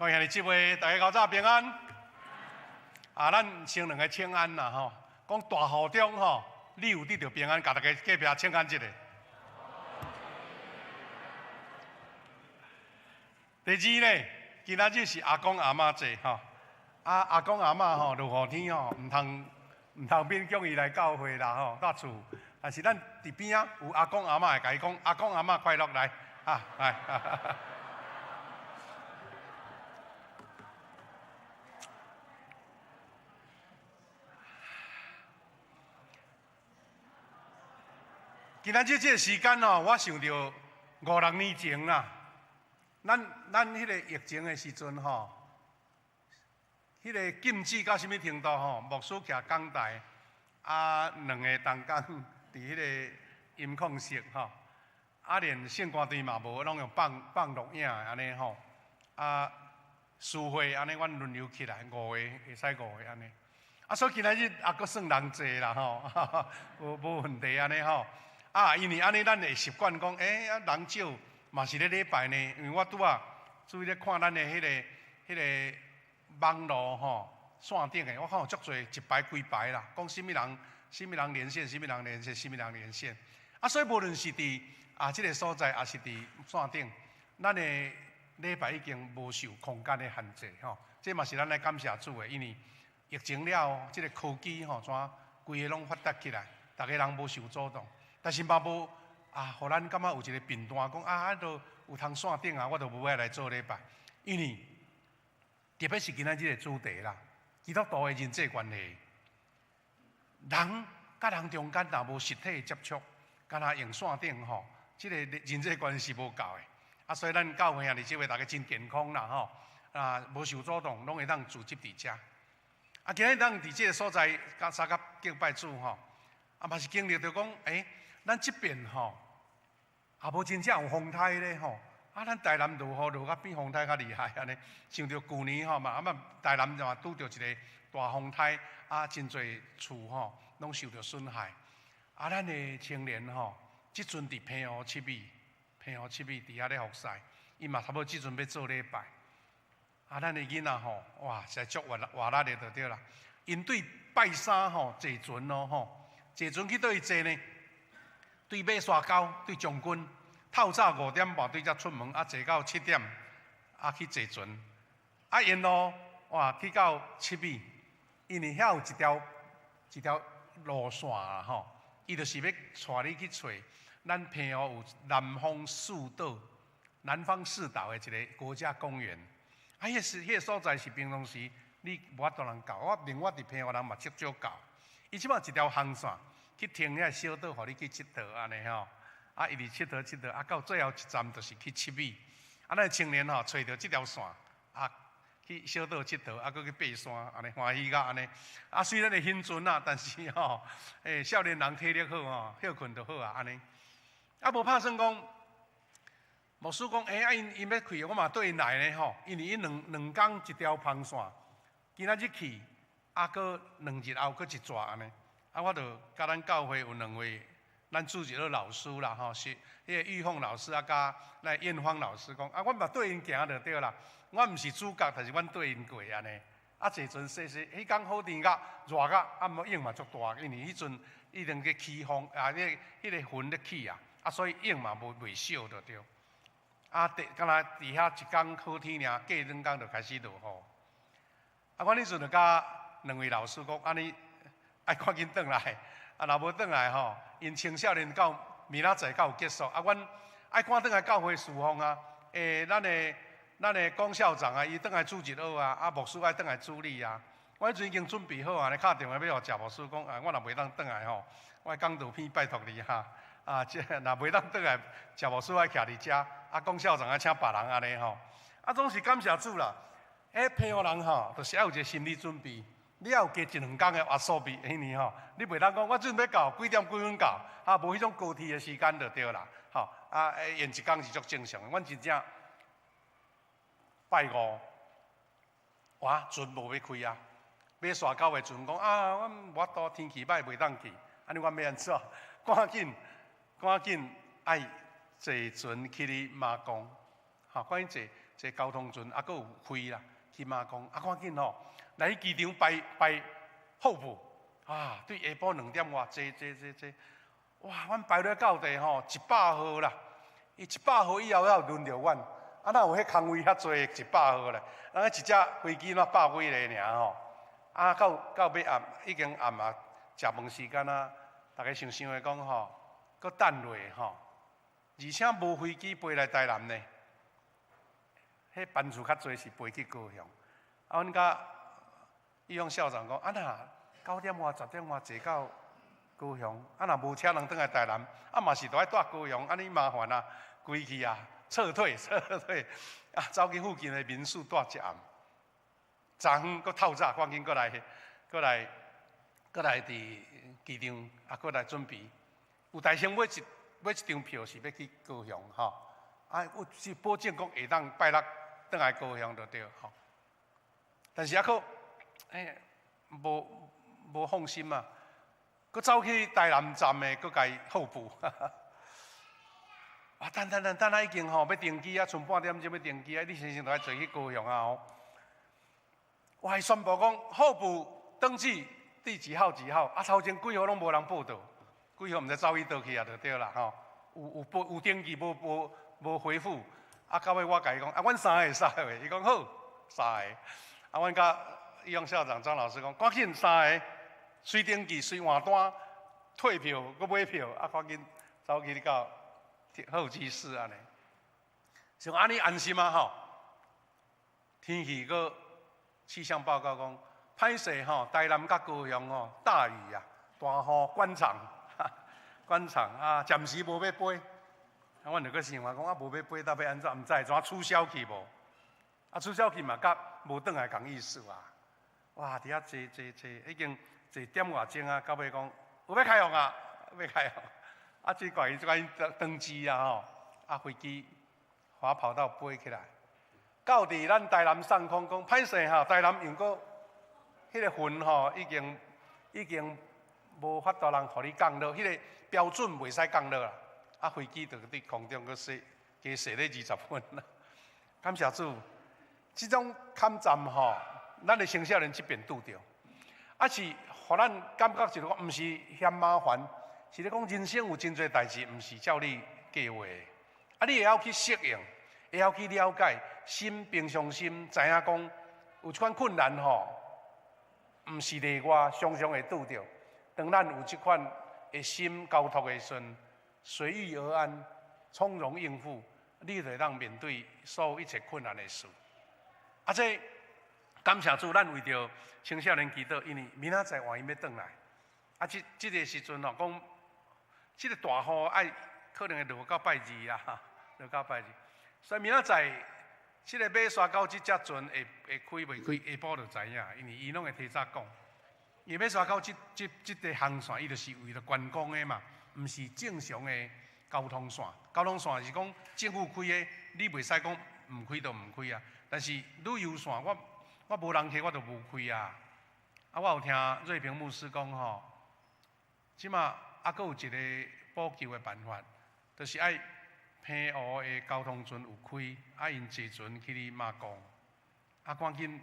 各位兄弟姊妹，大家較早平安。啊，咱先兩个請安啦吼，講大雨中吼，你有得著平安，共大家隔壁請安一下。第二呢，今仔日是阿公阿嬤節吼，啊阿公阿嬤吼落雨天吼，毋通毋通勉強伊來教會啦吼，蹛厝。但是咱佇邊仔有阿公阿嬤會共伊講，阿公阿嬤快樂來，啊來。今仔日這个時間吼，我想著五六年前啦，咱咱彼个疫情的時陣吼，彼个禁止到啥物程度吼？牧師徛講台，啊，兩个同工佇彼个音控室吼，啊，連聖歌隊嘛無，攏用放放錄影按呢吼，啊，司會按呢，阮輪流起來五個，會使五個按呢。啊，所以今仔日猶閣算人濟啦吼，無無問題按呢吼。啊，因為按呢，咱會習慣講，欸，啊人少嘛是咧禮拜呢。因為我拄仔注意咧看咱的彼个彼个網路吼，線頂的，我看有足濟一排幾排啦，講啥物人，啥物人連線，啥物人連線，啥物人連線。啊，所以無論是佇啊這个所在，抑是佇線頂，咱的禮拜已經無受空間的限制吼。這嘛是咱來感謝主的，因為疫情了後，這个科技吼，怎規个攏發達起來，逐个人無受阻擋。但是嘛無啊，予咱感覺有一个片段講啊，啊都有通線頂啊，我就無愛來做禮拜，因為特別是今仔日的主題啦，基督徒的人際關係，人佮人中間若無實體的接觸，敢若用線頂吼，這个人際關係是無夠的。啊，所以咱教會兄弟姊妹逐家真健康啦吼，啊無受阻擋，攏會當組織佇遮。啊，今日咱佇這个所在，佮相佮敬拜主吼，啊嘛是經歷著講，欸，咱這邊吼，也無真正有風颱咧吼，啊，咱台南落雨落甲比風颱較厲害按呢。像著舊年吼嘛，啊嘛台南嘛拄著一个大風颱，啊，真濟厝吼攏受著損害。啊，咱的青年吼，這陣佇澎湖七美，澎湖七美佇遐咧服侍，伊嘛差不多這陣欲做禮拜。啊，咱的囡仔吼，哇，實在足活活力的就對啦。𪜶對拜三吼坐船咯吼，坐船去佗位坐呢？對馬沙溝，對將軍，透早5點半對遮出門，啊坐到7點，啊去坐船，啊沿路哇去到七美，因為遐有一條一條路線啦吼，伊就是欲帶你去揣咱澎湖有南方四島，南方四島的一個國家公園，啊，彼個是彼個所在是平常時你無法度人到，我連我佇澎湖人嘛足少到，伊這擺一條航線。去停遐小島，予你去𨑨迌按呢吼，啊，一直𨑨迌𨑨迌，啊，到最後一站就是去七美。啊，咱青年吼，揣著這條線，啊，去小島𨑨迌，啊，閣去爬山，按呢歡喜甲按呢。啊，雖然會興陣啊，但是吼，欸，少年人體力好吼，歇睏就好啊，按呢。啊，無拍算講，牧師講，欸，啊，𪜶𪜶欲去，我嘛綴𪜶來呢吼，因為𪜶兩兩工一條航線，今仔日去，啊，閣2日後閣一逝按呢。啊，我就佮咱教會有兩位，咱主日學老師啦，吼，是彼个玉鳳老師啊，佮咱艷芳老師講，啊，阮嘛綴𪜶行就對啦。我毋是主角，但是阮綴𪜶過按呢。啊，坐船洗洗，彼工好天甲熱甲，啊，毋過湧嘛足大，因為彼陣已經去起風，啊，彼彼个雲咧起啊，啊，所以湧嘛無袂少就對。啊，佇敢若佇遐一工好天爾，過兩工就開始落雨。啊，阮彼陣就佮兩位老師講，按呢。愛趕緊轉來，啊，若無轉來吼，𪜶青少年到明仔載才有結束，啊，阮愛趕轉來教會侍奉啊，欸，咱的咱的龔校長啊，伊轉來主日學啊，啊，牧師愛轉來主禮啊，我彼陣已經準備好啊，咧敲電話欲予謝牧師講，啊，我若袂當轉來吼，我講道片拜託你哈，啊，這若袂當轉來，謝牧師愛徛佇遮，啊，龔校長愛請別人按呢吼，啊，總是感謝主啦，欸，澎湖人吼，就是愛有一個心理準備。你猶有加一兩工的壓縮比，彼年吼，你袂當講我準備到幾點幾分到，啊，無彼種高鐵的時間就對啦，吼，啊，延一工是足正常的。阮真正拜五，哇，船無欲開啊，馬沙溝的船講啊，阮無法度，天氣歹袂當去，按呢阮欲按怎？趕緊，趕緊愛坐船去哩媽宮，吼，趕緊坐。坐交通船，啊，閣有開啦，去媽宮，啊，趕緊吼，來去機場排排候補，啊，對下晡2點外坐坐坐坐，哇，阮排咧到地吼100號啦，伊100號以後才有輪著阮，啊，哪有彼空位遐濟100號咧？人一隻飛機若百幾个爾吼，啊，到到尾暗已經暗啊，食飯時間啊，逐家想想的講吼，閣等落吼，而且無飛機飛來台南呢。彼班次較濟是飛去高雄，啊，阮佮玉勇校長講，啊若9點外、10點外坐到高雄，啊若無車通轉來台南，啊嘛是著愛蹛高雄，按呢麻煩啊，規去啊，撤退撤退，啊走去附近的民宿蹛一暗，昨昏閣透早趕緊閣來，閣來，閣來佇機場，啊閣來準備，有大先買一張票是欲去高雄吼，啊有是保證講會當拜六轉來高雄就對吼，但是猶閣，欸，無放心嘛，閣走去台南站的，閣共伊候補，啊，等等等等啊，已經吼欲登機啊，賰半點鐘欲登機啊，你先生著愛坐去高雄啊吼。我還宣布講候補登記第幾號幾號，啊頭前幾號攏無人報到，幾號毋知走去佗去啊，就對啦吼。有有報有登記無無無回覆。啊，到尾我共伊講，啊，阮三個三個，伊講好，三個。啊，阮佮玉勇校長張老師講，趕緊三個，隨登記隨換單，退票閣買票，啊，趕緊走去到候機室按呢。像按呢安心啊吼，天氣閣氣象報告講，歹勢吼，台南佮高雄吼大雨啊，大雨關場，關場啊，暫時無欲飛。啊，阮就閣想啊，講啊，無欲飛，到欲按怎？毋知怎取消去無？啊，取消去嘛，佮無轉來仝意思啊！哇，佇遐坐坐坐，已經坐點外鐘啊，到尾講有欲開放啊，欲開放。啊，這怪伊這款登機啊吼，啊飛機滑跑道飛起來，到佇咱台南上空講歹勢吼，台南又閣彼个雲吼已經已經無法度人予你降落，彼个標準袂使降落啦。啊，飛機就佇空中閣踅，加踅咧20分啦。感謝主，這種坎站吼，咱的青少年這邊拄著，啊是予咱感覺就是講，毋是嫌麻煩，是咧講人生有真濟代誌，毋是照你計畫的，啊，你會曉去適應，會曉去了解，心平常心，知影講有這款困難吼，毋是例外，常常會拄著。當咱有這款的心交託的時陣，隨遇而安，從容應付，你就會當面對所有一切困難的事。啊，這感謝主，咱為著青少年祈禱，因為明仔載萬一欲轉來，啊，這這个時陣吼，講這个大雨愛可能會落到拜二啦，落到拜二。所以明仔載這个馬沙溝這隻船會會開袂開，下晡就知影，因為伊攏會提早講。因為馬沙溝這這這個航線，伊就是為了觀光的嘛，毋是正常的交通線。交通線是講政府開的，你袂使講毋開就毋開啊。但是旅遊線，我我無人客，我就無開啊。啊，我有聽瑞平牧師講吼，這馬猶閣有一個補救的辦法，就是愛澎湖的交通船有開，啊，𪜶坐船去哩媽宮，啊，趕緊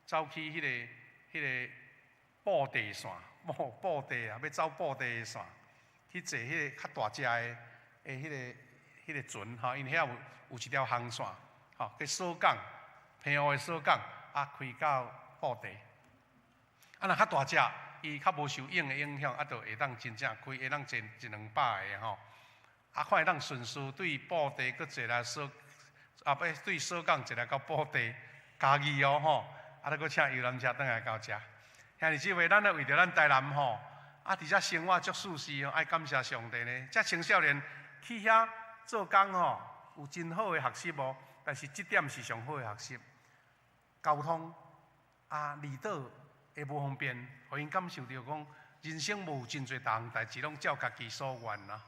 走去彼个彼个布袋線，布布袋啊，欲走布袋的線，去坐彼个較大隻的的彼个彼个船吼，因遐有有一條航線，吼，去鎖港，澎湖的鎖港，啊，開到布袋。啊，若較大隻，伊較無受湧的影響，啊，就會當真正開，會當坐一兩百个吼。啊，看會當順序對布袋閣坐來鎖，啊，欲對鎖港坐來到布袋，嘉義哦吼，啊，閣請遊覽車轉來到遮。兄弟姊妹，咱咧為著咱台南吼，啊，佇遮生活足舒適哦，愛感謝上帝呢。遮青少年去遐做工吼，有真好的學習哦，但是這點是上好的學習。交通啊，離島會無方便，予𪜶感受著講人生無真濟逐項代誌攏照家己所願啦。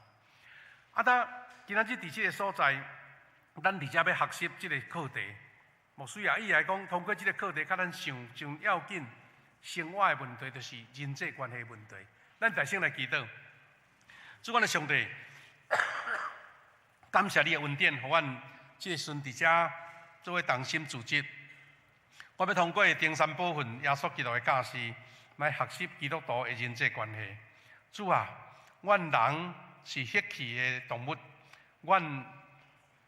啊，當今仔日佇這个所在，咱佇遮欲學習這个課題，牧師也伊來講，通過這个課題，較咱想上要緊生活的問題，就是人際關係問題。咱大聲來祈禱，主阮的上帝，感謝你的恩典，予阮這个時陣佇遮做伙同心組織。我欲通過登山寶訓耶穌基督的教示，來學習基督徒的人際關係。主啊，阮人是血氣的動物，阮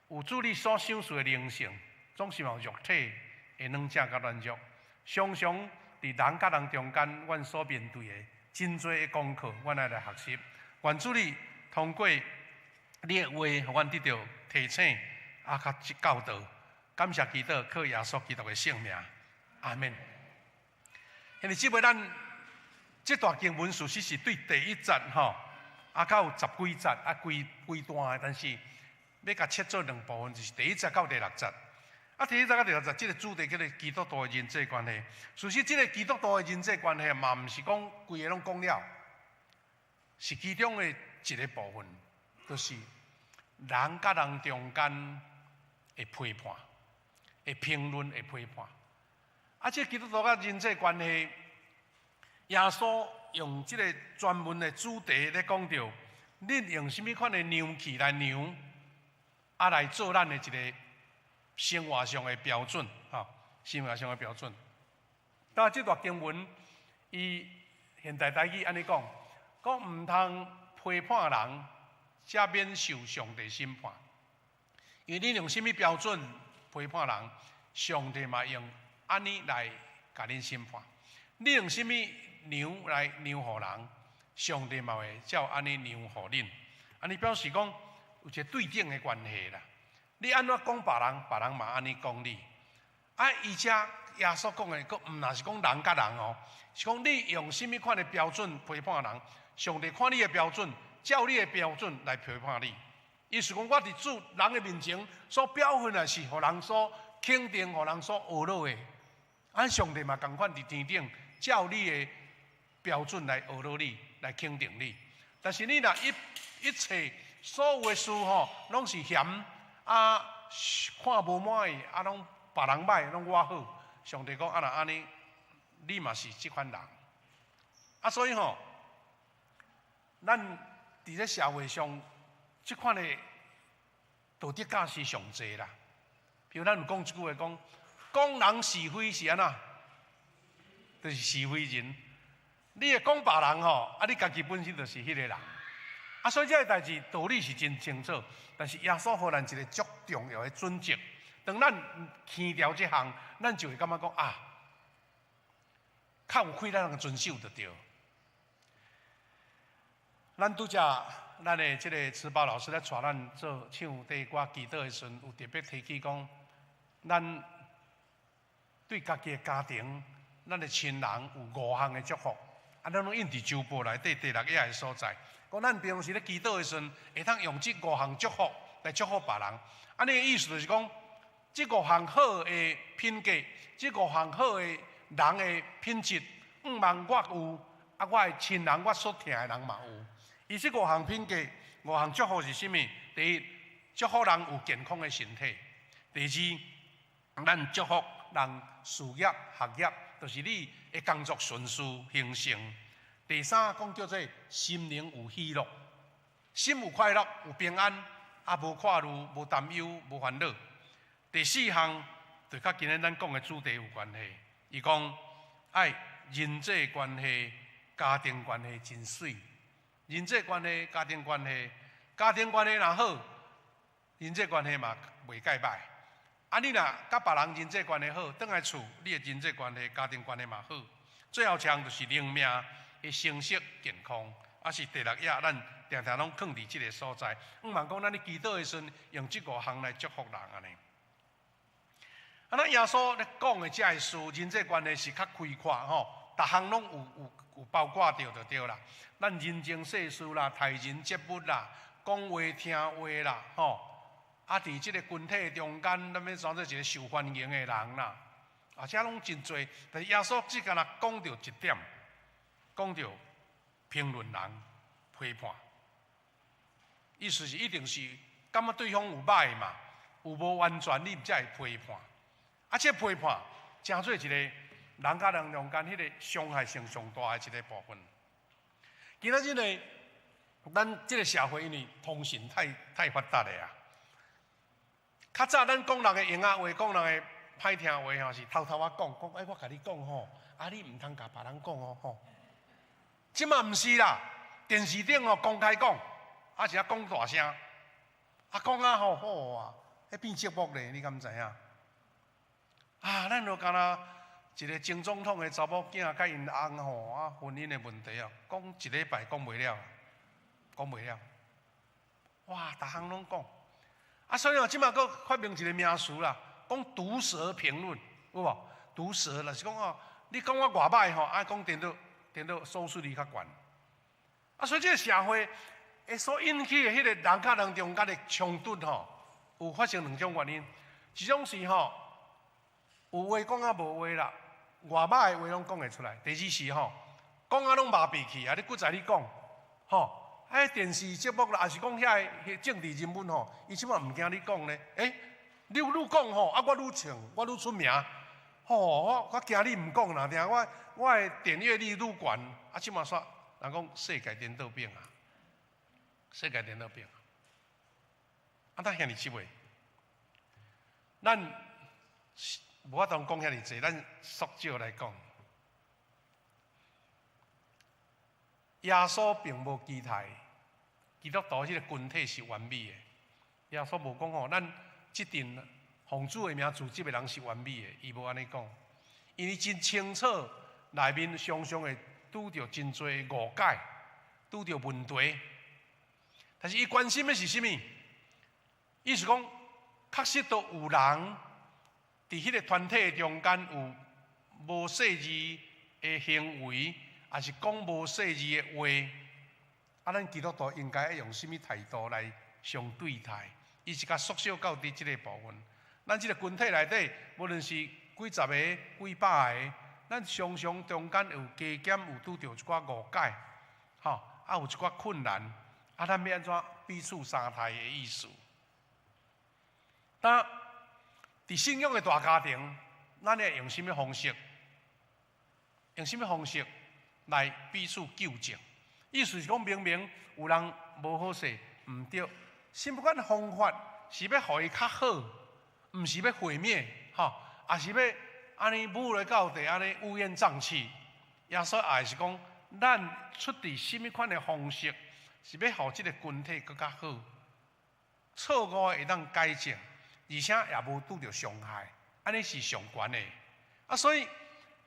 有主你所賞賜的靈性，總是有肉體的軟弱佮軟弱。常常佇人佮人中間，阮所面對的真濟的功課，阮愛來學習。願主你通過你的話，予阮得著提醒，啊，佮教導。感謝基督，靠耶穌基督的聖名，阿們。兄弟姊妹，咱這段經文事實是對第一節吼，啊，到十幾節啊，規規段的，但是欲共切做兩部分，就是第一節到第六節。啊，第一節到第六節，這个主題叫做基督徒的人際關係。事實，這个基督徒的人際關係嘛，毋是講規个攏講了，是其中的一个部分，就是人佮人中間的批判、的評論、的批判。啊，這个基督徒佮人際關係，耶穌用這个專門的主題咧講著，恁用啥物款的量器來量，啊，來做咱的一个生活上的標準，吼，生活上的標準。當這段經文，伊現代台語按呢講，講毋通批判人，才免受上帝審判。因為你用啥物標準批判人，上帝嘛用按呢來共恁審判。你用啥物量來量予人，上帝嘛會照按呢量予恁。按呢表示講有一个對等的關係啦。你按怎講別人，別人嘛按呢講你。啊，伊遮耶穌講的，閣毋若是講人佮人哦，是講你用啥物款的標準批判人，上帝看你的標準，照你的標準來批判你。意思講，我佇主人的面前所表現的是予人所肯定、予人所呵咾的。啊，上帝嘛仝款佇天頂，照你的標準來呵咾你，來肯定你。但是你若一一切所有的事吼，攏是嫌啊，看無滿意，啊，攏別人歹，攏我好。上帝講啊，若按呢，你嘛是這款人。啊，所以吼，咱佇這社會上，這款的道德教示上濟啦。比如咱有講一句話講，講人是非是按怎？就是是非人。你會講別人吼，啊，你家己本身就是彼個人。啊，所以這个代誌道理是真清楚，但是耶穌予咱一个足重要的準則。當咱耳著這項，咱就會感覺講啊，較有氣咱通遵守就對。咱拄才咱的這个慈寶老師咧帶咱做唱短歌祈禱的時陣，有特別提起講，咱對家己的家庭、咱的親人有五項的祝福，啊，咱攏印佇周報內底第六頁的所在。講咱平常時咧祈禱的時陣，會當用這五項祝福來祝福別人。按呢意思就是講，這五項好的品格，這五項好的人的品質，向望我有，啊，我的親人、我所疼的人嘛有。伊這五項品格、五項祝福是啥物？第一，祝福人有健康的身體；第二，咱祝福人事業、學業，就是你的工作順遂興盛。第三，講叫做心靈有喜樂，心有快樂，有平安，啊，無掛慮，無擔憂，無煩惱。第四項，就佮今日咱講的主題有關係。伊講愛人際關係、家庭關係真媠。人際關係、家庭關係，家庭關係若好，人際關係嘛袂蓋歹。啊，你若佮別人人際關係好，轉來厝你的人際關係、家庭關係嘛好。最後一項就是靈命的成熟健康，啊是第六頁，咱定定攏囥佇這个所在。向望講，咱咧祈禱的時陣，用這五項來祝福人按呢。啊，咱耶穌咧講的這个事，人際關係是較開闊吼，逐項攏有包括著就對啦。咱人情世事啦，待人接物啦，講話聽話啦，吼。啊，佇這个群體中間，咱欲創做一个受歡迎的人啦。啊，這攏真濟。但是耶穌只干焦講著一點，講著評論人、批判，意思是一定是感覺對方有歹嘛，有無完全，你才會批判。啊，這批判成做一個人佮人中間彼个傷害性上大的一个部分。今仔日呢，咱這个社會因為通訊太發達了啊，較早咱講人的閒仔話，講人的歹聽話吼，是偷偷仔講，講欸，我共你講吼，啊你毋通共別人講哦吼。這馬毋是啦，電視頂吼公開講，啊是啊講大聲，啊講啊吼好啊，彼變節目咧，你敢知影？啊，咱就敢若一个前總統的查某囝佮𪜶翁吼啊婚姻的問題啊，講一禮拜講袂了，講袂了。哇，逐項攏講。啊，所以哦，這馬閣發明一个名詞啦，講毒舌評論，有無？毒舌就是講哦，你講我偌歹吼，啊講顛倒顛倒收視率較懸。啊，所以這个社會會所引起的彼个人佮人中間的衝突吼，有發生兩種原因，一種是吼，有話講啊無話啦，偌歹的話攏講會出來。第二是吼，講啊攏麻痺去啊，你閣再你講，吼。哎，電視節目啦，抑是講遐个政治人物吼，伊這馬毋驚你講咧。欸，你愈講吼，啊，我愈紅，我愈出名。吼，我驚你毋講啦，定我的點閱率愈懸。啊，這馬煞人講世界顛倒變啊，世界顛倒變啊。啊，咱兄弟姊妹，咱無法度講遐爾濟，咱縮少來講。耶穌並無期待基督徒彼个群體是完美的。耶穌無講吼，咱這陣奉主的名組織的人是完美的，伊無按呢講。因為真清楚，內面常常會拄著真濟誤解，拄著問題。但是伊關心的是啥物？伊是講，確實都有人佇彼个團體中間有無細膩的行為。抑是講無細膩的話，啊，咱基督徒應該用啥物態度來相對待？伊是較縮小到佇這个部分。咱這个群體內底，無論是幾十个、幾百个，咱常常中間有加減有拄著一寡誤解，吼，啊有一寡困難，啊，咱欲按怎彼此相待的意思？但佇信仰的大家庭，咱會用啥物方式？用啥物方式來彼此糾正？意思是講，明明有人無好勢，毋對，啥物款方法是欲予伊較好，毋是欲毀滅，吼，抑是欲按呢侮辱到底，按呢烏煙瘴氣。耶穌愛是講，咱出佇啥物款的方式，是欲予這个群體閣較好，錯誤會當改正，而且也無拄著傷害，按呢是上懸的。啊，所以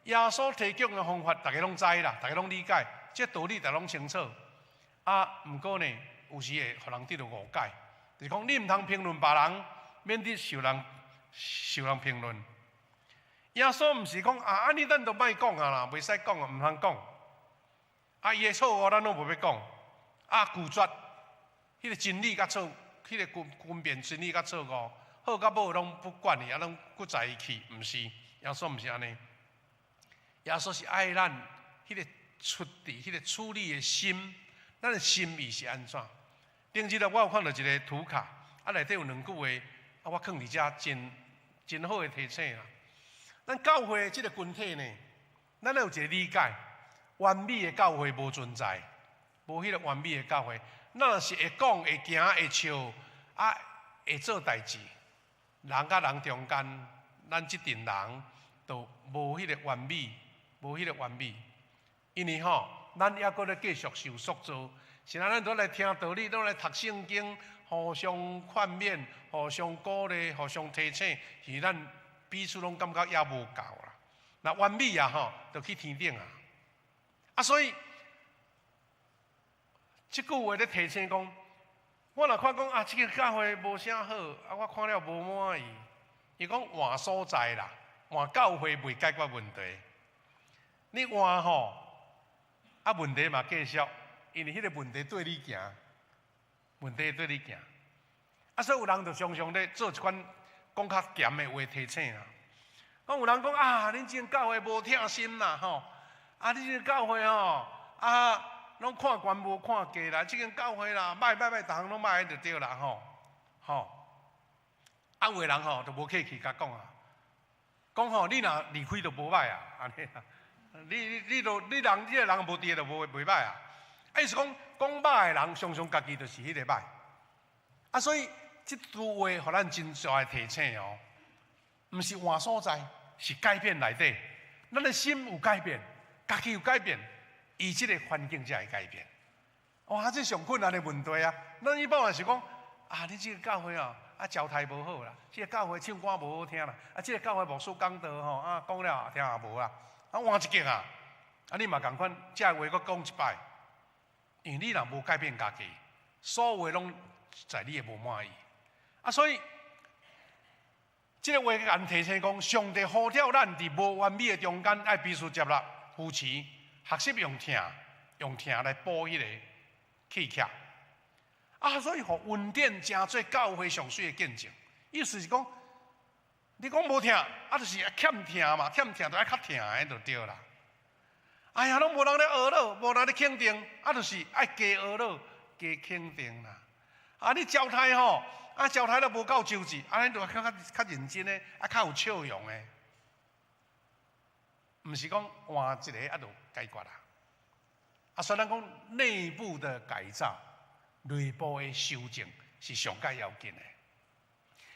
耶穌提供的方法，大家攏知啦，大家攏理解，這道理大家攏清楚。啊，毋過呢，有時會予人得著誤解，就是講你毋通評論別人，免得受人評論。耶穌毋是講啊，按呢咱都莫講啊啦，袂使講啊，毋通講。啊，伊的錯誤咱攏無欲講，啊，拒絕彼个真理佮錯，彼个分辨真理佮錯誤，好佮無攏不管伊，啊，攏閣再伊去，毋是，耶穌毋是按呢。耶穌是愛咱彼个出佇彼个處理的心，咱的心意是按怎？頂日啊，我有看著一个圖卡，啊，內底有兩句話，啊，我囥佇遮真真好的提醒啦。咱教會這个群體呢，咱有一个理解，完美的教會無存在，無彼个完美的教會，咱若是會講、會行、會笑，啊，會做代誌，人佮人中間，咱這陣人都無彼个完美。無彼个完美，因為吼，咱猶閣咧繼續受塑造，是咱咱都來聽道理，攏來讀聖經，互相勸勉，互相鼓勵，互相提醒，是咱彼此攏感覺猶無夠啦。若完美啊吼，就去天頂啊。啊，所以這句話咧提醒講，我若看講啊，這个教會無啥好，啊，我看了無滿意。伊講換所在啦，換教會袂解決問題。你換吼，啊問題嘛繼續，因為彼个問題綴你行，問題綴你行。啊，所以有人就常常咧做一款講較鹹的話提醒啦。講有人講啊，恁這間教會無疼心啦吼，啊，恁這間教會吼，啊，攏看懸無看低啦，這間教會啦，歹歹歹，逐項攏歹就對啦吼，吼。啊，有的人吼就無客氣共講啊，講吼，你若離開就無歹啊，按呢啦。你你你都你人這个人無佇就無袂歹啊！啊，意思講講歹的人，常常家己就是彼个歹。啊，所以這句話予咱真大的提醒哦，毋是換所在，是改變內底。咱的心有改變，家己有改變，伊這個環境才會改變。哇，這上困難的問題啊！咱一般嘛是講啊，你這個教會啊，啊招待無好啦，這個教會唱歌無好聽啦，啊這個教會牧師講道吼，啊講了聽也無啦，啊換一間啊，啊你嘛仝款，這話閣講一擺，因為你若無改變家己，所有的攏在你的無滿意。啊，所以這個話共咱提醒講，上帝呼召咱佇無完美的中間，愛彼此接納、扶持，學習用疼、用疼來補彼個欠缺。啊，所以予恩典成做教會上媠的見證。意思是講，你講無疼，啊，就是欠疼嘛，欠疼就愛較疼的就對啦。哎呀，攏無人咧呵咾，無人咧肯定，啊，就是愛加呵咾、加肯定啦。啊，你招待吼，啊，招待都無夠周至，按呢就較較較認真的，啊，較有笑容的，毋是講換一个啊就解決啦。啊，所以咱講內部的改造、內部的修正是上蓋要緊的。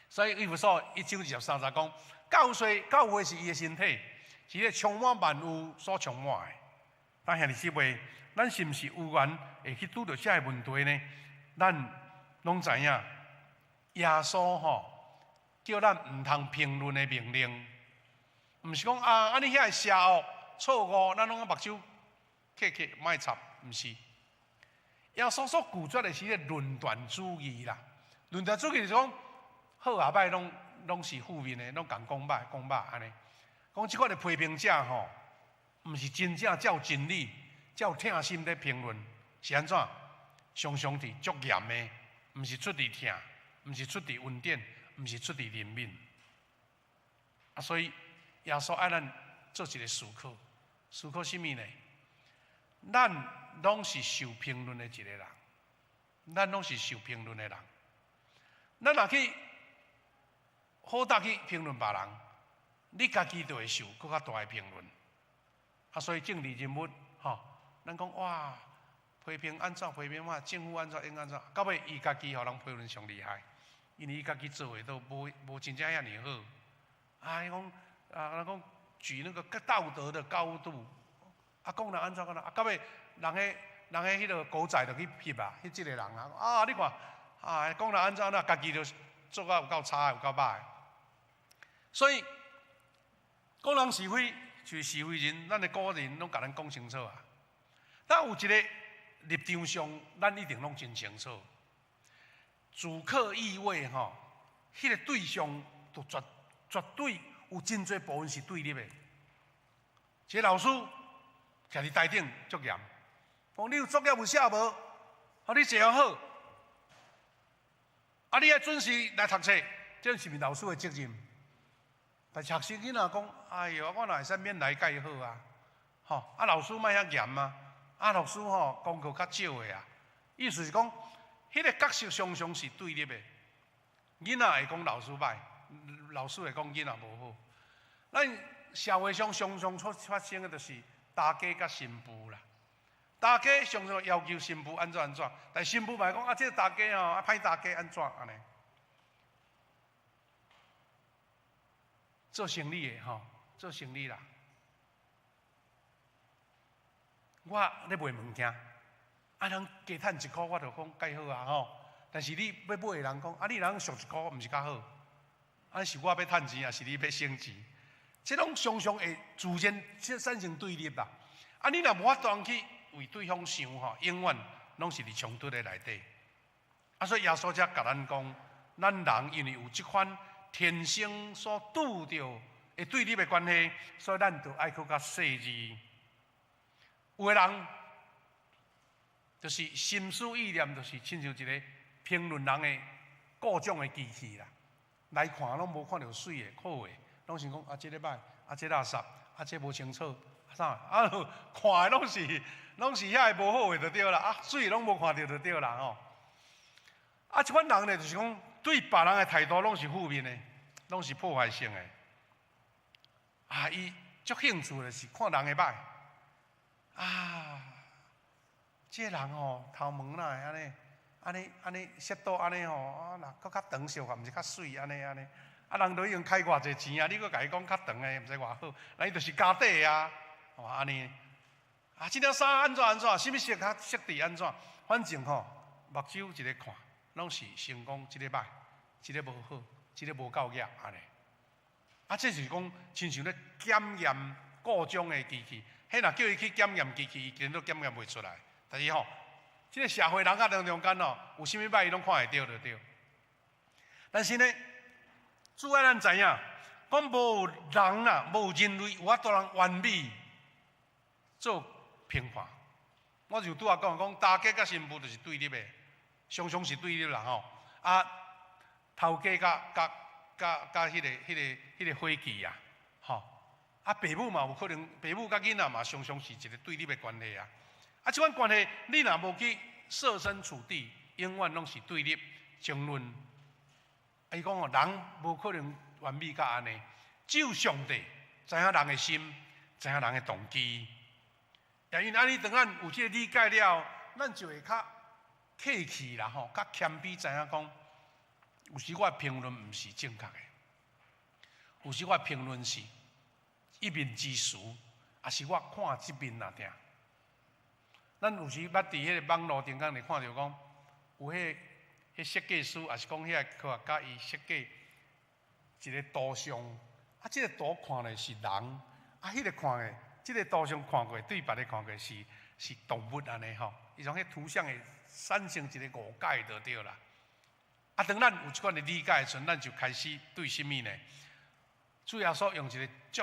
所以以弗所一章二十三節講，教會教會是伊的身體，是個充滿萬有所充滿的。但兄弟姊妹，咱是毋是有緣會去拄著這个問題呢？咱攏知影，耶穌吼叫咱毋通評論的命令，毋是講啊，按呢遐會邪惡錯誤，咱攏目睭瞌瞌莫插，毋是。耶穌所拒絕的是彼個論斷主義啦。論斷主義就是講好抑歹攏攏是負面的，攏共講歹講歹按呢。講這款的批評者吼，毋是真正照真理、照疼心咧評論，是按怎？常常佇足嚴的，毋是出自疼，毋是出自恩典，毋是出自憐憫。啊，所以耶穌愛咱做一个思考，思考啥物呢？咱攏是受評論的一个人，咱攏是受評論的人。咱若去好膽去評論別人，你家己就會受閣較大的評論。啊，所以政治人物吼，咱講哇，批評按怎，批評嘛，政府按怎，應按怎，到尾伊家己予人批論上厲害，因為伊家己做的都無無真正遐爾好。啊，伊講啊，咱講舉那個道德的高度，啊，講人按怎按怎，啊，到尾人彼人彼彼个狗仔就去翕啊，翕這个人啊，啊，你看，啊，講人按怎按怎，家己就做甲有夠差，有夠歹。所以講人是非，就是是非人，咱的古人攏共咱講清楚啊。但有一个立場上，咱一定攏真清楚。主客意味吼，彼个對象就絕絕對有真濟部分是對立的。一个老師徛佇台頂足嚴，講你有作業有寫無？予你寫好，啊，你愛準時來讀冊，這是毋是老師的責任？但是學生囡仔講：哎喲，我哪會使免來蓋好啊？吼，啊，老師莫遐嚴啊！啊，老師吼功課較少的啊。意思是講，彼个角色常常是對立的。囡仔會講老師歹，老師會講囡仔無好。咱社會上常常出發生的就是大家佮新婦啦。大家常常要求新婦按怎按怎，但新婦嘛會講啊，這个大家吼啊歹大家按怎按呢？做生理的吼，做生理啦。我咧賣物件，啊人加趁一箍，我就講蓋好啊吼。但是你欲買的人講，啊你若俗一箍，毋是較好？啊是我欲趁錢，抑是你欲省錢？這攏常常會自然產生對立啦。啊你若無法度去為對方想吼，永遠攏是佇衝突的內底。啊所以耶穌才共咱講，咱人因為有這款天生所拄著的對立的關係，所以咱就愛閣較細膩。有的人就是心思意念，就是親像一个評論人的故障的機器啦。來看攏無看著媠的、好的，攏想講啊，這个歹，啊，這垃圾，啊，這無清楚，啊啥啊？看的攏是攏是遐个無好的就對啦，啊，媠的攏無看著就對啦吼。啊，這款人呢，就是講對別人的態度攏是負面的，攏是破壞性的。啊，伊足興趣的是看人的歹。啊，這个人吼，頭毛哪會按呢？按呢按呢色度按呢吼，啊若閣較長小可，毋是較媠按呢按呢。啊，人都已經開偌濟錢啊，你閣共伊講較長的，毋知偌好，那伊就是加底啊，吼按呢。啊，這領衫按怎按怎，啥物色較設置按怎，反正吼，目睭一个看，攏是先講這个䆀，這个無好，這个無夠額按呢。啊，這是講親像咧檢驗故障的機器，彼若叫伊去檢驗機器，伊根本都檢驗袂出來。但是吼，這个社會人佮當中間吼，有啥物䆀伊攏看會著就對。但是呢，主愛咱知影，講無人啊，無人類有法度人完美做評判。我就拄仔講講，大家佮新婦就是對立的，常常是對立啦吼。啊，頭家佮佮佮佮彼個伙計啊，吼。啊，爸母嘛有可能，爸母佮囡仔嘛常常是一個對立的關係啊。啊，這款關係你若無去設身處地，永遠攏是對立爭論。啊，伊講哦，人無可能完美甲按呢，只有上帝知影人的心，知影人的動機。也因為按呢，當咱有這個理解了，咱就會較客氣啦吼，較謙卑，知影講，有時我的評論毋是正確的，有時我的評論是一面之詞，抑是我看這面爾爾。咱有時捌佇彼個網路頂間會看著講，有彼個設計師，抑是講彼個科學家，伊設計一個圖像，啊，這個圖看的是人，啊，彼個看的，這個圖像看過，對別个看過是動物按呢吼，伊從彼圖像會產生一個誤解就對啦。啊，當咱有這款的理解的時陣，咱就開始對啥物呢？主耶穌用一個足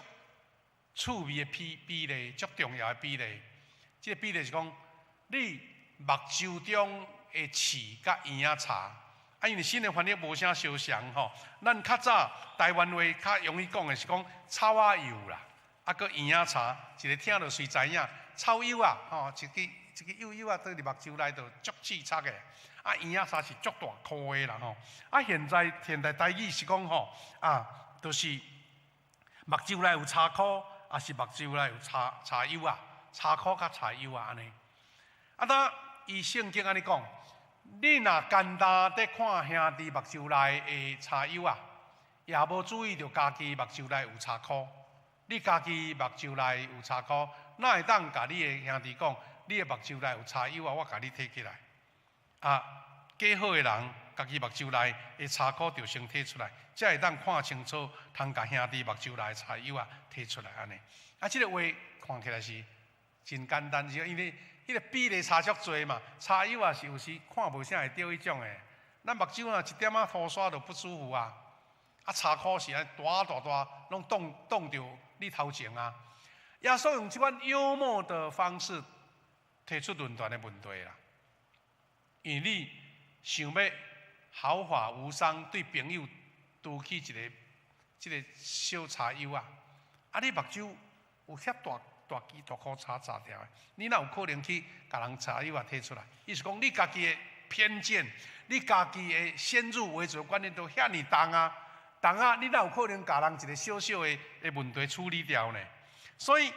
趣味的比例，足重要的比例。這個比例是講，你目睭中的刺佮葉仔柴，啊，因為新的翻譯無啥相像吼。咱較早台灣話較容易講的是講草仔幼啦，啊，閣葉仔柴，一個聽著隨知影，草幼仔吼，一支一支幼幼仔，佇目睭內就足刺插的，啊，葉仔柴是足大箍的啦吼。啊，現在台語是講吼，啊，就是目睭內有柴箍，抑是目睭內有柴柴幼仔，柴箍佮柴幼仔按呢。啊，當伊聖經按呢講，你若干焦佇看兄弟目睭內的柴幼仔，也無注意著家己目睭內有柴箍。你家己目睭內有柴箍，哪會當共你的兄弟講，你的目睭內有柴幼仔，我共你提起來。啊，假好的人，家己目睭內的柴箍就先提出來，才會當看清楚，通共兄弟目睭內的柴幼仔提出來按呢。啊，這個話看起來是真簡單，是因為彼個比例差足濟嘛，柴幼仔是有時看無啥會著彼種的。咱目睭若一點仔塗沙就不舒服啊，啊，柴箍是按呢大大大，攏擋擋著你頭前啊。耶穌用這款幽默的方式提出論斷的問題啦。因為你想欲毫髮無傷對朋友掇起一个這个小柴幼仔，啊，你目睭有遐大大支大箍柴紮牢的，你哪有可能去共人柴幼仔提出來？意思講你家己的偏見，你家己的先入為主的觀念都遐爾重啊，重啊，你哪有可能共人一个小小的的問題處理掉呢？所以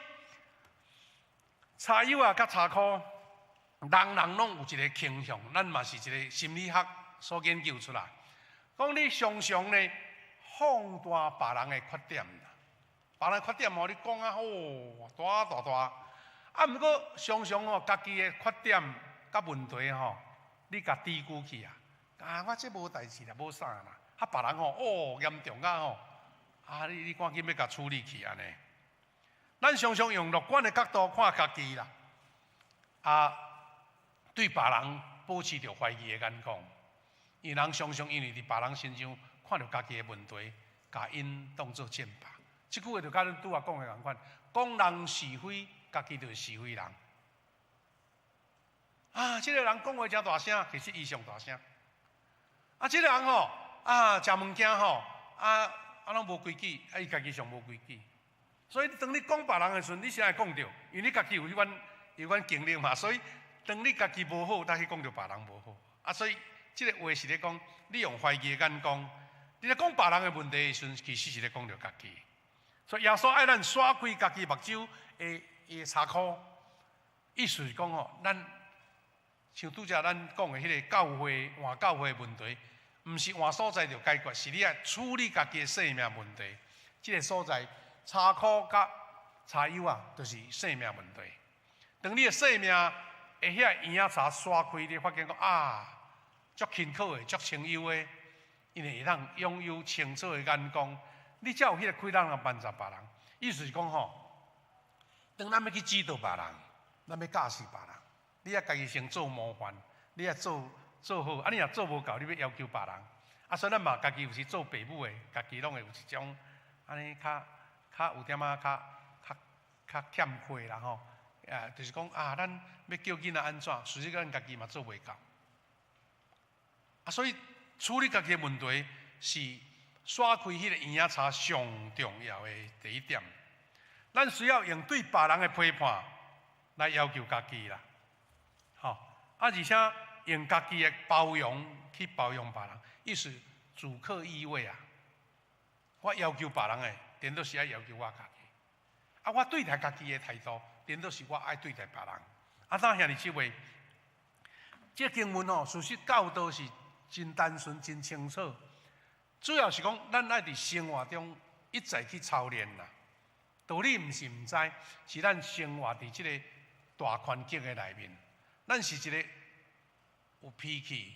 柴幼仔佮柴箍，人人攏有一个傾向，咱嘛是一个心理學所研究出來，講你常常呢放大別人的缺點，別人缺點吼，你講啊哦大大大，啊毋過常常吼家己的缺點佮問題吼，你共低估去啊，啊我這無代誌啦，無啥啦，啊別人吼哦嚴重啊吼，啊你趕緊欲共處理去按呢。咱常常用樂觀的角度看家己啦，啊，對別人保持著懷疑的眼光，因為人常常因為佇別人身上看著家己的問題，共𪜶當做箭靶。這句話就佮咱拄仔講的仝款，講人是非，家己就是是非人。啊，這个人講話誠大聲，其實伊上大聲。啊，這个人吼，啊，食物件吼，啊啊攏無規矩，啊伊家己上無規矩。所以當你講別人的時陣，你先會講著，因為你家己有彼款有款經歷嘛。所以當你家己無好，才去講著別人無好。啊，所以這个話是咧講，你用懷疑的眼光，你咧講別人的問題的時陣，其實是咧講著家己。所以耶穌愛咱徙開家己目睭的的柴箍，意思是講吼，咱像拄才咱講的彼個教會換教會的問題，毋是換所在就解決，是你愛處理家己的性命問題。這個所在柴箍佮柴友仔，就是性命問題。當你的性命的遐嬰仔柴刷開，你發現講啊，足勤苦的，足清幽的，因為會當擁有清楚的眼光，你才有彼個氣力來幫助別人。意思是講吼，當咱欲去指導別人，咱欲教示別人，你愛家己先做模範，你愛做做好，啊，你若做無夠，你欲要求別人。啊，所以咱嘛家己有時做爸母的，家己攏會有一種按呢較較有點仔較較較欠缺啦吼。啊，就是講啊，咱欲叫囡仔按怎，事實咱家己嘛做袂到。啊，所以處理家己的問題是刷開彼個嬰仔柴上重要的第一點。咱需要用對別人的批判來要求家己啦，吼啊，而且用家己的包容去包容別人，意思主客易位啊。我要求別人的，顛倒是愛要求我家己。啊，我對待家己的態度，顛倒是我愛對待別人。啊，當兄弟姊妹，這個經文吼，事實教導是真單純、真清楚。主要是講，咱愛佇生活中一再去操練啦。道理毋是毋知，是咱生活佇這个大環境的內面，咱是一個有脾氣、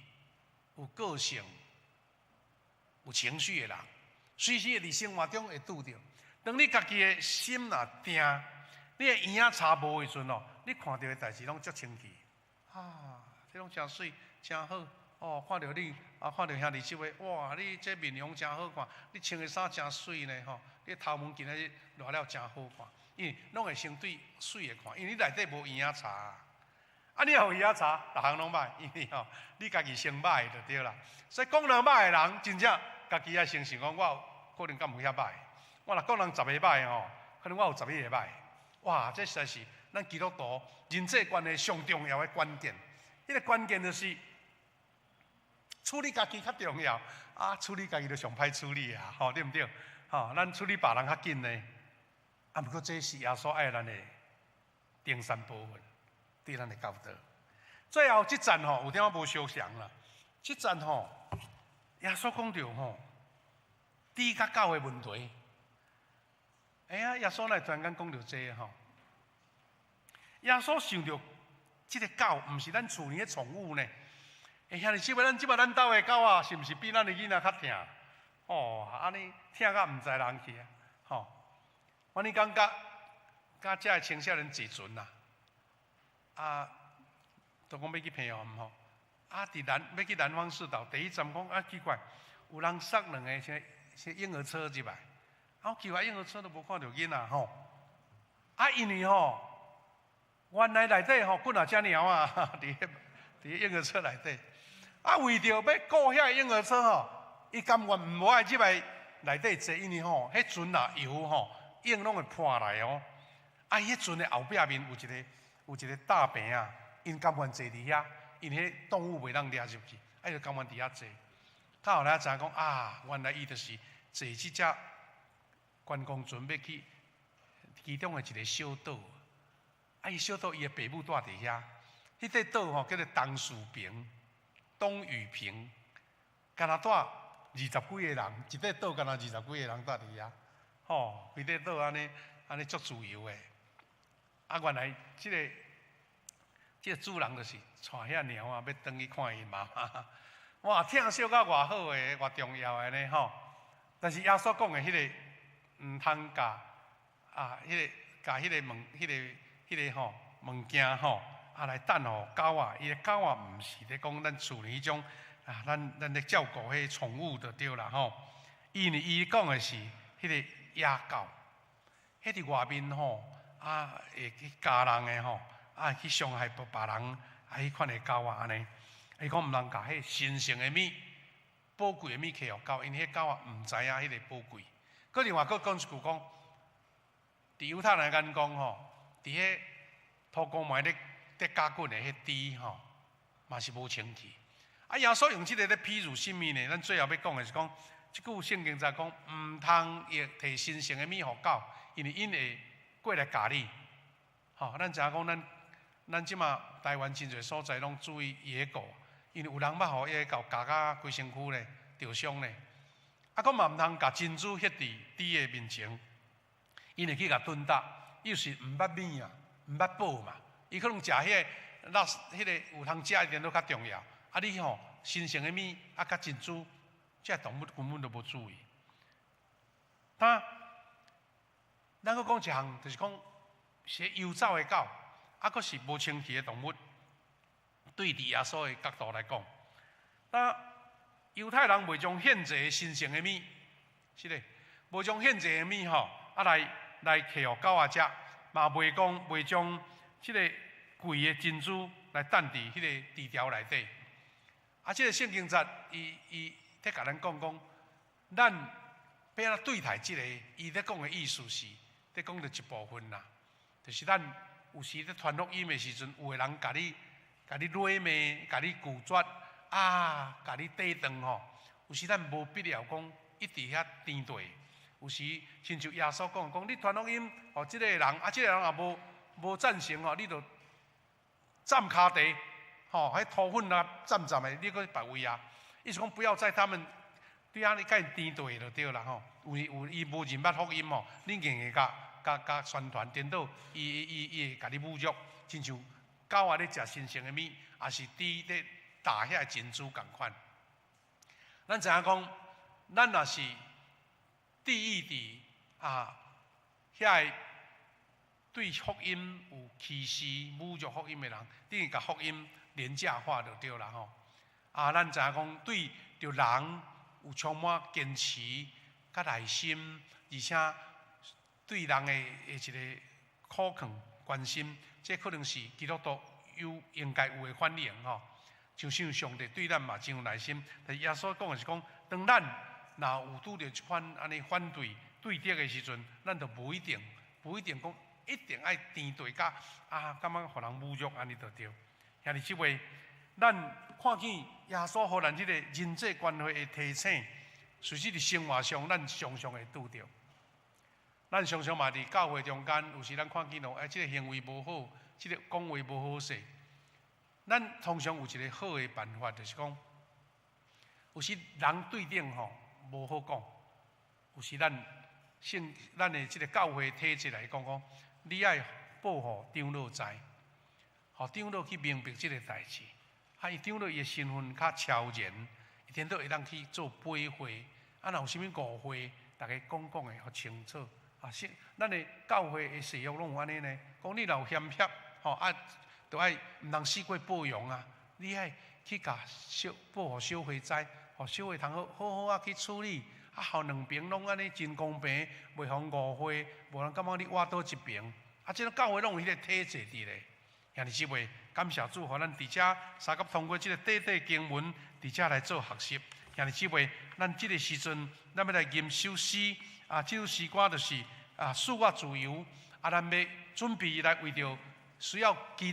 有個性、有情緒的人，隨時會佇生活中會拄著。當你家己的心若定，你的嬰仔柴無的時陣哦，你看著的代誌攏足清氣，啊，這攏誠媠，誠好。哦，看著你，啊，看著兄弟姊妹，哇，你這面容誠好看，你穿的衫誠媠呢，吼，你頭毛今仔日亂了誠好看，因為攏會先對媠的看，因為你內底無嬰仔柴，啊，你若有嬰仔柴，逐項攏歹，因為吼，你家己先歹就對啦。所以講人歹的人，真正家己愛先想講，我可能敢無遐歹。我若講人十个歹吼，可能我有11個歹。哇，這實在是咱基督徒人際關係上重要的關鍵。彼個關鍵就是處理家己較重要，啊，處理家己就上歹處理啊，吼，對毋對？吼，咱處理別人較緊呢。啊，毋過這是耶穌愛咱的登山寶訓，對咱的教導。最後這節吼，有點仔無相仝啦。這節吼，耶穌講著吼，豬佮狗的問題。哎呀，耶穌哪會突然間講著這吼？耶穌想著這个狗毋是咱厝裡的寵物呢。欸，兄弟姊妹，咱這擺咱兜的狗仔，是毋是比咱的囡仔較疼？哦，按呢疼甲毋知人去啊！吼，我呢感覺，佮遮的青少年坐船啦，啊，都講欲去澎湖吼，啊，佇南欲去南方四島，第一站講啊奇怪，有人捒兩个啥啥嬰兒車入來，啊，我奇怪嬰兒車都無看著囡仔吼，啊，因為吼，原來內底吼幾若隻貓仔，佇彼佇嬰兒車內底。啊，為著欲顧遐嬰兒車吼，伊甘願毋愛入來內底坐，因為吼，彼船若搖吼，湧攏會破來哦。啊，彼船的後壁面有一個大棚仔，𪜶甘願坐佇遐，因為彼動物袂當掠入去，啊，伊就甘願佇遐坐。到後來才知影講啊，原來伊就是坐這隻觀光船欲去其中的一個小島。啊，伊小島伊的爸母住佇遐，彼塊島吼叫做東嶼坪。東嶼坪，敢若住二十幾个人，一塊島敢若二十幾个人住佇遐，吼，規塊島按呢按呢足自由的。啊，原來這個主人就是帶遐貓仔，欲轉去看伊媽媽。哇，疼惜甲偌好的，偌重要的呢，吼。但是耶穌講的彼个毋通共啊，彼个共彼个物，彼个彼个吼物件吼。啊，來擲予狗仔，伊的狗仔毋是咧講咱厝裡彼種啊，咱咱咧照顧彼寵物就對啦吼。因為伊講的是彼个野狗，彼佇外面吼啊會去咬人的吼，啊去傷害別別人啊，彼款的狗仔按呢。伊講毋通共彼神聖的物、寶貴的物揢予狗，因為彼狗仔毋知影彼个寶貴。閣另外閣講一句講，佇猶太人眼光吼，佇彼塗溝糜咧得莢骨的彼豬吼，嘛是無清氣。啊，耶穌用這个咧譬喻啥物呢？咱最後欲講的是講，這句聖經在講，毋通用提神聖的物予狗，因為𪜶會過來咬你。吼，咱知影講，咱咱這馬台灣真濟所在攏注意野狗，因為有人捌予野狗咬甲規身軀咧，著傷咧。啊，閣嘛毋通共珍珠歇佇豬的面前，𪜶會去共吞噠。伊是毋捌物啊，毋捌寶嘛，伊可能食彼個垃彼個有通食的電腦較重要。啊，你吼神聖的物啊，佮珍珠，這動物根本都無注意。當咱閣講一項，就是講是遊走的狗，啊，閣是無清氣的動物。對佇耶穌的角度來講，當猶太人袂將獻祭神聖的物，是咧，無將獻祭的物吼，啊來來提予狗仔食，嘛袂講袂將這个貴的珍珠來擲佇彼個豬槽內底。啊，這个聖經節，伊伊咧共咱講講，咱欲按怎對待這个，伊咧講的意思是，咧講著一部分啦，就是咱有時咧傳福音的時陣，有的人共你共你詈罵，共你拒絕，啊，共你抵擋吼，有時咱無必要講一直遐纏綴。有時親像耶穌講講，你傳福音，予這个人，啊，這个人也無無贊成吼，你就浸跤地，吼，彼塗粉啊，浸浸的，你閣別位啊。意思講不要在他們對啊，你共伊纏綴就對啦吼。有有伊無認捌福音吼，你硬硬共共共宣傳，顛倒伊伊伊會共你侮辱，親像狗仔咧食神聖的物，抑是豬咧踏遐珍珠仝款。咱知影講，咱若是注意佇啊遐個對福音有歧視、侮辱福音的人，等於共福音廉價化就對啦吼。啊，咱知影講對著人有充滿堅持、佮耐心，而且對人的的一個苦勸關心，這可能是基督徒有應該有的反應吼。就像上帝對咱嘛真有耐心，但耶穌講的是講，當咱若有拄著這款按呢反對對敵的時陣，咱就無一定，無一定講一定愛纏綴甲啊，感覺予人侮辱按呢就對。兄弟姊妹，咱看見耶穌予咱這个人際關係的提醒，實際佇生活上，咱常常會拄著。咱常常嘛佇教會中間，有時咱看見哦，哎，這个行為無好，這个講話無好勢。咱通常有一個好的辦法，就是講，有時人對頂吼無好講，有時咱聖咱的這个教會體制來講講，你愛報予長老知，予長老去明白這个代誌。啊，伊長老伊的身份較超然，伊顛倒會當去做背會。啊，若有啥物誤會，逐家講講的予清楚。啊，是咱的教會的誓約攏有按呢呢，講你若有嫌隙，吼啊，著愛毋通死過包容啊！你愛去共小報予小會知，予小會通好好好啊去處理，啊，予兩邊攏按呢真公平，袂予誤會，無人感覺你倚佗一邊。啊，這个教會攏有彼个體制佇咧。兄弟姊妹，感謝主，予咱佇遮相佮通過這个短短經文，佇遮來做學習。兄弟姊妹，咱這个時陣，咱欲來吟首詩，啊，這首詩歌就是啊，賜我自由，啊，咱欲準備來為著需要祈禱。